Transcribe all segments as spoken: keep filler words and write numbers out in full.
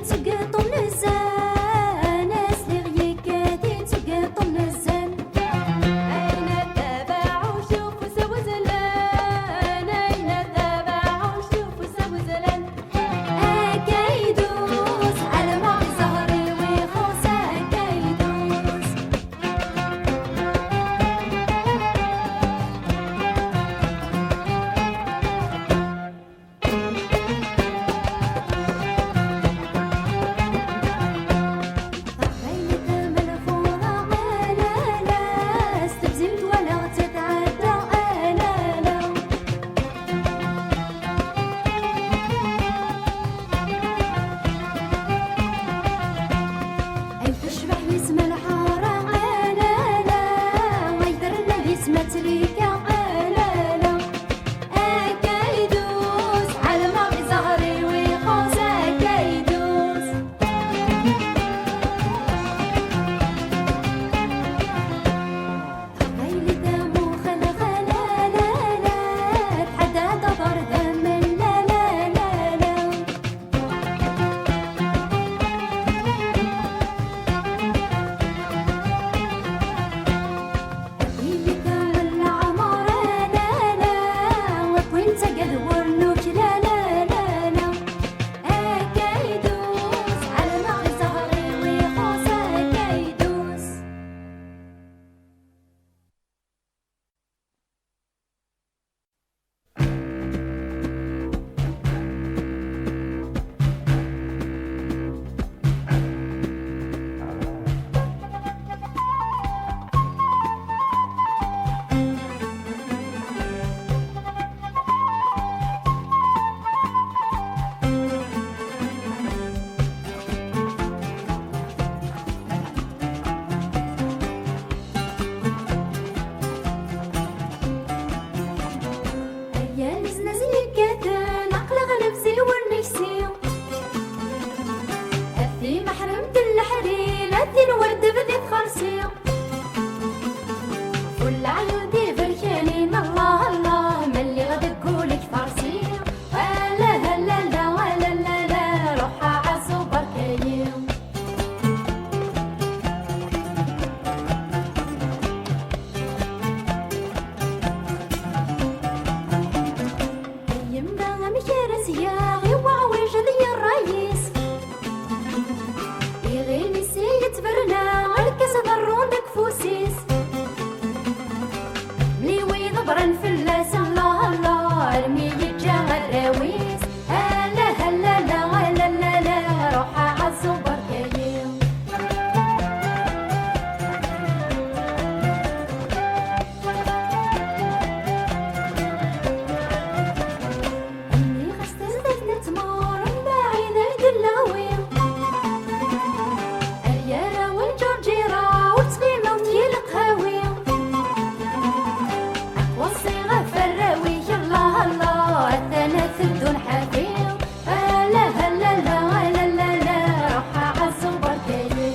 Seg ṭum nezzan, asliɣ yekkat-in seg ṭum nezzan. Ayen tabaɛuct ufus awezlan, ayen tabaɛuct ufus awezlan. Akka idus, ɛelmeɣ di zzher-iw ixuṣ akka idus. Taqbaylit am lfuḍa, a la la, s tebzimt walaɣ-tt tɛedda, a la la. Ay tecbeḥ yis-m lḥara, a la la, ay terna yis-m ttrika, a la la. Akka idus, ɛelmeɣ di zzher-iw ixuṣ akka idus. Taqbaylit am uxelxal, a la la, tḥedda-d aḍar d aman, la la la la. Ad yili kamel leɛmer, a la la, wwin-tt agad wernuk, la la la la. Akka idus, ɛelmeɣ di zzher-iw ixuṣ akka idus. Ay aneznaz yekkaten, aql-aɣ nebzil wer neksi. A timeḥremt n leḥrir, a tin wer d-bdit xersi. Ɣef leɛyun d iberkanin, Allah, Allah, ma lliɣ deg wul-ik tersi. Ala, ala, la, ala, la, la, ruḥ a Ɛasu, berka-yi. Yemma, amek ara s-yaɣ i uɛwijel i ṛṛay-is? Iɣil-is i yettberna, lkas ḍerrun deg ufus-is. Mliwi ḍebren fell-as, Allah, Allah, armi yeǧǧa arraw-is. Ala, ala, la, ala, la, la, ruḥ a Ɛasu, berka-yi. Nniɣ-as tazdayt n tmur, mbaɛid ay d-nleɣwi. Ay arraw n Ǧerǧira, ur ttɣimemt i leqhawi. Aqwaṣi ɣef arraw-ik, Allah, Allah, atan ad teddun ḥafi. Ala, ala, la, ala, la, la, ruḥ a Ɛasu, berka-yi.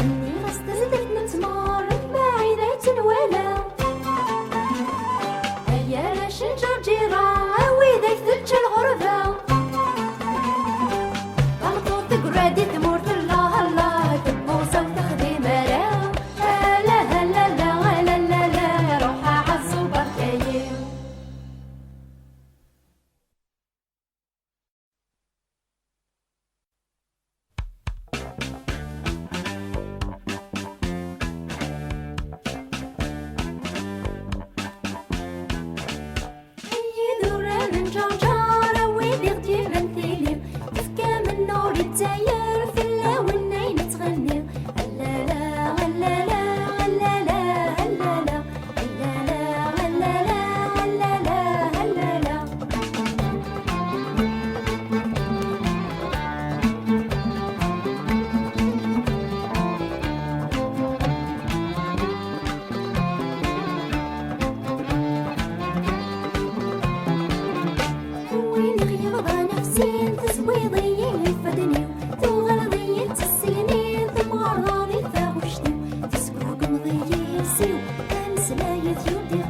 Nniɣ-as tazdayt n tmur, mbaɛid ay tt-nwala. Ay arrac n Ǧerǧira, a widak tečča lɣerba. Tameṭṭut teggra di tmurt, Allah, Allah, tebbusa ur texdim ara. Ala, ala, la, ala, la, la, ruḥ a Ɛasu, berka-yi. Ay idurar n Ǧerǧer, a wid i ɣ-d-yerran tili, tefkam nnuṛ i Lezzayer, fell-awen ay nettɣenni. Allala, allala, allala, allala. Allala, allala, allala, allala. Win i ɣ-yebḍan ɣef sin, tezwiḍ-iyi ifadden-iw, tuɣaleḍ-iyi d tisselnin, temɣerḍeḍ i taɣect-iw, tesgugmeḍ-iyi iles-iw, am Ttmeslayen s yudi